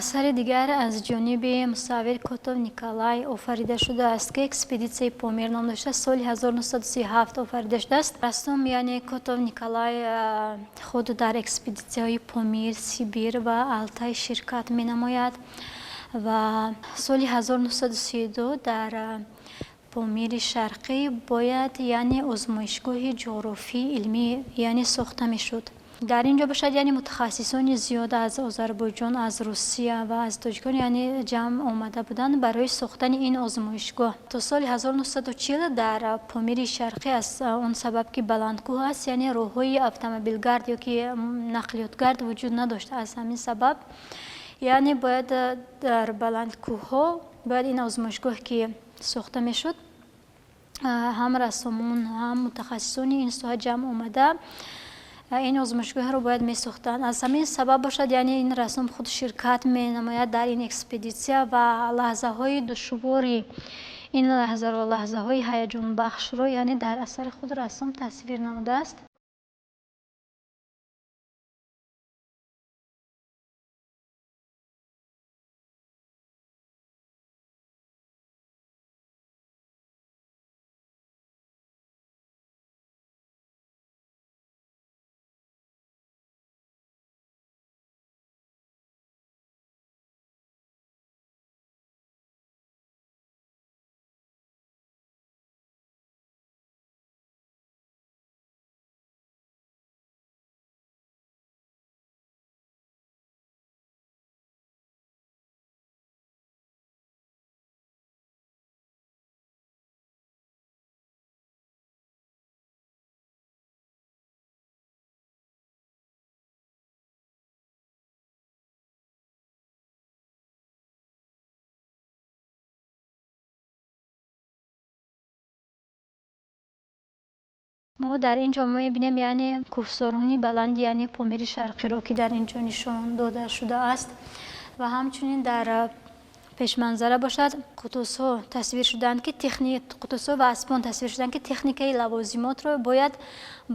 Асари дигар аз ҷониби мусаввир Котов Николай офарида шудааст, ки «Экспедитсияи Помир» ном дошта, соли 1937 офарида шудааст. Рассом, яъне Котов Николай, худ дар экспедитсияҳои Помир, Сибир ва Алтай ширкат менамояд ва соли 1932 дар Помири Шарқӣ бояд, яъне, озмоишгоҳи ҷуғрофии илмӣ, яъне, сохта мешуд. Дар ин ҷо бошад, яъне, мутахассисони зиёд аз Озарбойҷон, аз Русия ва аз Тоҷикистон, яъне, ҷамъ омада буданд барои сохтани ин озмоишгоҳ. То соли 1940 дар Помири Шарқӣ, аз он сабаб ки баландкӯҳ аст, яъне, роҳҳои автомобилгард ё ки нақлиётгард вуҷуд надошт. Аз ҳамин сабаб, яъне, бояд дар баландкӯҳҳо бояд ин озмоишгоҳ ки сохта мешуд, ҳам рассомон, ҳам мутахассисони ин соҳа ҷамъ омада ин озмоишгоҳро бояд месохтанд. Аз ҳамин сабаб бошад, яъне, ин рассом худ ширкат менамояд дар ин экспедитсия ва лаҳзаҳои душвори ин лаҳзаро, лаҳзаҳои ҳаяҷонбахшро, яъне, дар асари худ рассом тасвир намудааст. Мо дар ин ҷо мебинем, яъне, кӯҳсорони баланд, яъне, Помири Шарқиро, ки дар ин ҷо нишон дода шудааст, ва ҳамчунин дар пешманзара бошад, қутусҳо тасвир шудаанд, ки қутусҳо ва аспон тасвир шудаанд, ки техникаи лавозимотро бояд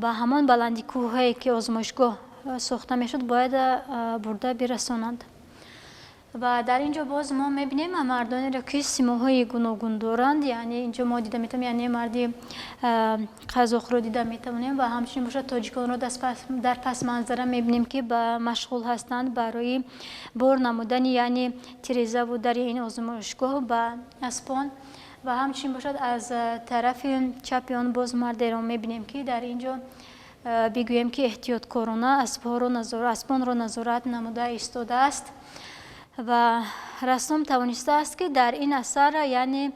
ба ҳамон баландикӯҳое ки озмоишгоҳ сохта мешуд, бояд бурда бирасонанд. Ва дар ин ҷо боз мо мебинем мардонеро, ки симоҳои гуногун доранд. Яъне, ин ҷо мо дида метавонем, яъне, марди қазоқро дида метавонем ва ҳамчунин бошад, тоҷиконро дар пасманзара мебинем, ки ба машғул ҳастанд барои бор намудани, яъне, тирезаву дари ин озмоишгоҳ ба аспон. Ва ҳамчунин бошад, аз тарафи чапи он боз мардеро мебинем, ки дар ин ҷо, бигӯем ки, эҳтиёткорона аспонро назорат намуда истодааст. Ва рассом тавонистааст, ки дар ин асар, яъне,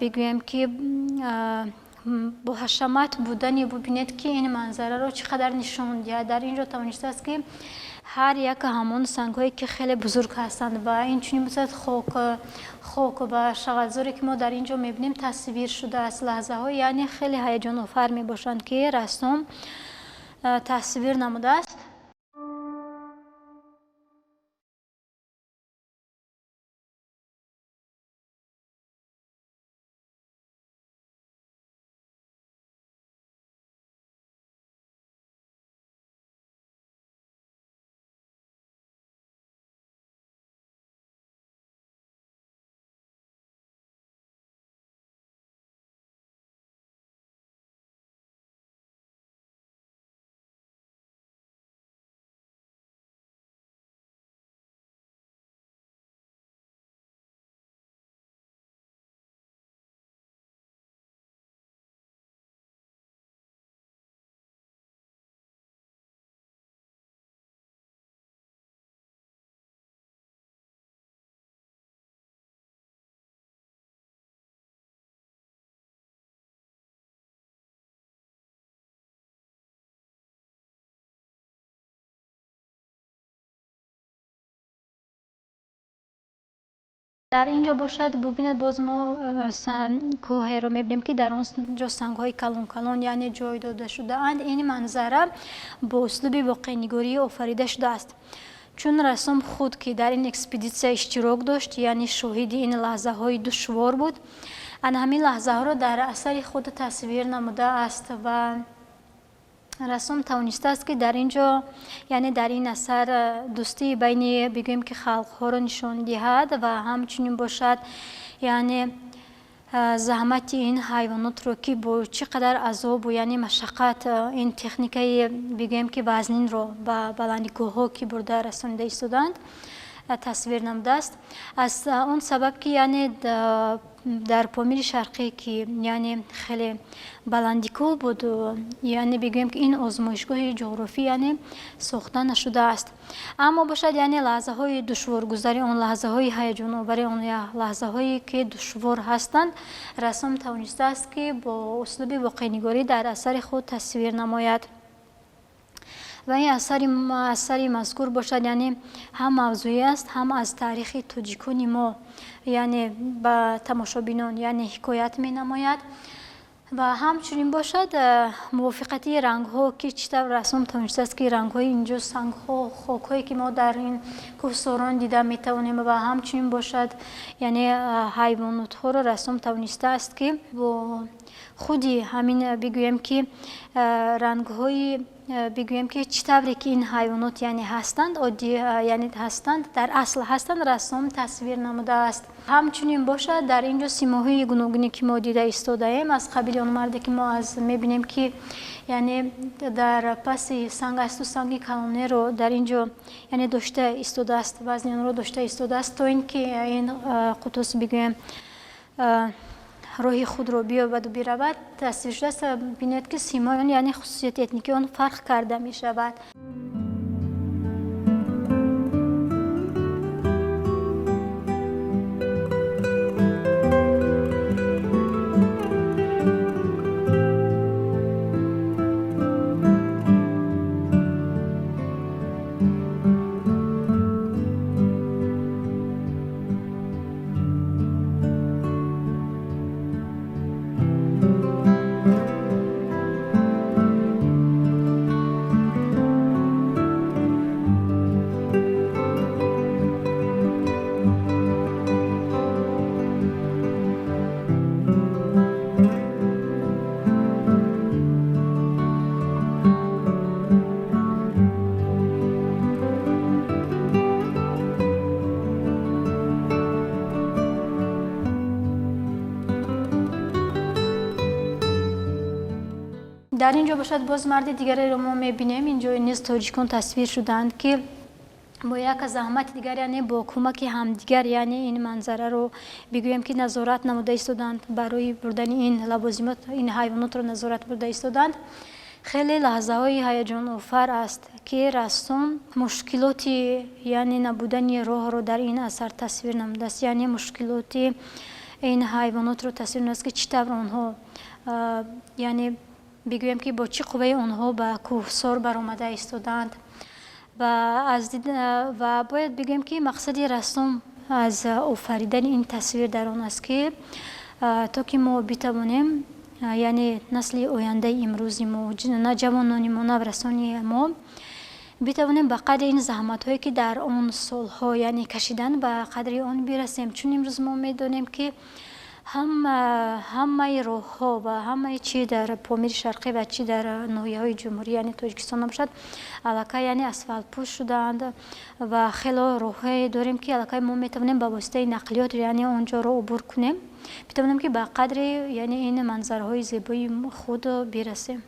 бигӯем ки, бо ҳашамат будани, бубинед, ки ин манзараро чӣ қадар нишон диҳад. Дар ин ҷо тавонистааст, ки ҳар як ҳамон сангҳое ки хеле бузург ҳастанд ва инчунин бошад, хок ва шағалзоре ки мо дар ин ҷо мебинем, тасвир шудааст. Лаҳзаҳо, яъне, хеле ҳаяҷонофар мебошанд, ки рассом тасвир намудааст. Дар ин ҷо бошад, бубинед, боз мо кӯҳеро мебинем, ки дар он ҷо сангҳои калон калон, яъне, ҷой дода шудаанд. Ин манзара бо услуби воқеънигорӣ офарида шудааст, чун рассом худ, ки дар ин экспедитсия иштирок дошт, яъне, шоҳиди ин лаҳзаҳои душвор буд, ана ҳамин лаҳзаҳоро дар асари худ тасвир намудааст. Ва Рассом тавонистааст, ки дар ин ҷо, яъне дар ин асар, дӯстии байни, бигӯем ки, халқҳоро нишон диҳад ва ҳамчунин бошад, яъне заҳмати ин ҳайвонотро, ки бо чӣ қадар азобу, яъне машаққат, ин техникаи, бигӯем ки, вазнинро ба баландикӯҳҳо ки бурда расонида истодаанд, тасвир намудааст. Аз он сабаб ки, яъне дар Помири Шарқӣ, ки яъне хеле баландикӯҳ буд, яъне бигӯем ки ин озмоишгоҳи ҷуғрофӣ яъне сохта нашудааст. Аммо бошад, яъне лаҳзаҳои душворгузари он, лаҳзаҳои ҳаяҷоновари он, лаҳзаҳое ки душвор ҳастанд, рассом тавонистааст, ки бо услуби воқеънигорӣ дар асари худ тасвир намояд. Ва ин асари мазкур бошад, яъне ҳам мавзӯӣ аст, ҳам аз таърихи тоҷикони мо, яъне ба тамошобинон, яъне ҳикоят менамояд. Ва ҳамчунин бошад, мувофиқати рангҳо, ки чӣ тавр рассом тавонистааст, ки рангҳои инҷо, сангҳо, хокҳое ки мо дар ин кӯҳсорон дида метавонем, ва ҳамчунин бошад, яъне ҳайвонотҳоро рассом тавонистааст, ки бо худи ҳамин, бигӯем ки, рангҳои, бигӯем ки, чӣ тавре ки ин ҳайвонот, яъне ҳастанд, оддӣ, яъне ҳастанд, дар асл ҳастанд, рассом тасвир намудааст. Ҳамчунин бошад, дар ин ҷо симоҳои гуногуне ки мо дида истодаем, аз қабили он марде ки мо аз мебинем, ки яъне дар паси санг асту санги калонеро дар ин ҷо, яъне дошта истодааст, вазни онро дошта истодааст, то ин ки ин қутус, бигӯем, роҳи худро биёбаду биравад, тасвир шудааст. Бинед, ки симои он, яъне хусусияти этникии он фарқ карда мешавад. Дар ин ҷо бошад, боз марди дигареро мо мебинем. Инҷо низ тоҷикон тасвир шудаанд, ки бо як заҳмати дигар, яъне бо кӯмаки ҳамдигар, яъне ин манзараро, бигӯем ки, назорат намуда истоданд, барои бурдани ин лавозимот ин ҳайвонотро назорат бурда истоданд. Хеле лаҳзаҳои ҳаяҷонофар аст, ки рассом мушкилоти, яъне набудани роҳро дар ин асар тасвир намудааст, яъне мушкилоти ин ҳайвонотро тасвир намудааст, ки чӣ тавр онҳо, яъне бигӯем ки, бо чӣ қувваи онҳо ба кӯҳсор баромада истодаанд. Ва бояд бигӯем, ки мақсади рассом аз офаридани ин тасвир дар он аст, ки то ки мо битавонем, яъне насли ояндаи имрӯзи мо, на ҷавонони мо, наврасони мо, битавонем ба қадри ин заҳматҳое, ки дар он солҳо, яъне кашиданд, ба қадри он бирасем. Чун имрӯз мо медонем, ки ҳамаи роҳҳо ва ҳамаи чи дар Помири Шарқӣ ва чи дар ноҳияҳои ҷумҳурӣ, яъне Тоҷикистон набошад, аллакай, яъне асфалтпӯш шудаанд ва хело роҳҳое дорем, ки аллакай мо метавонем ба воситаи нақлиёт, яъне он ҷоро убур кунем, битавонем, ки ба қадри, яъне ин манзараҳои зебои худ бирасем.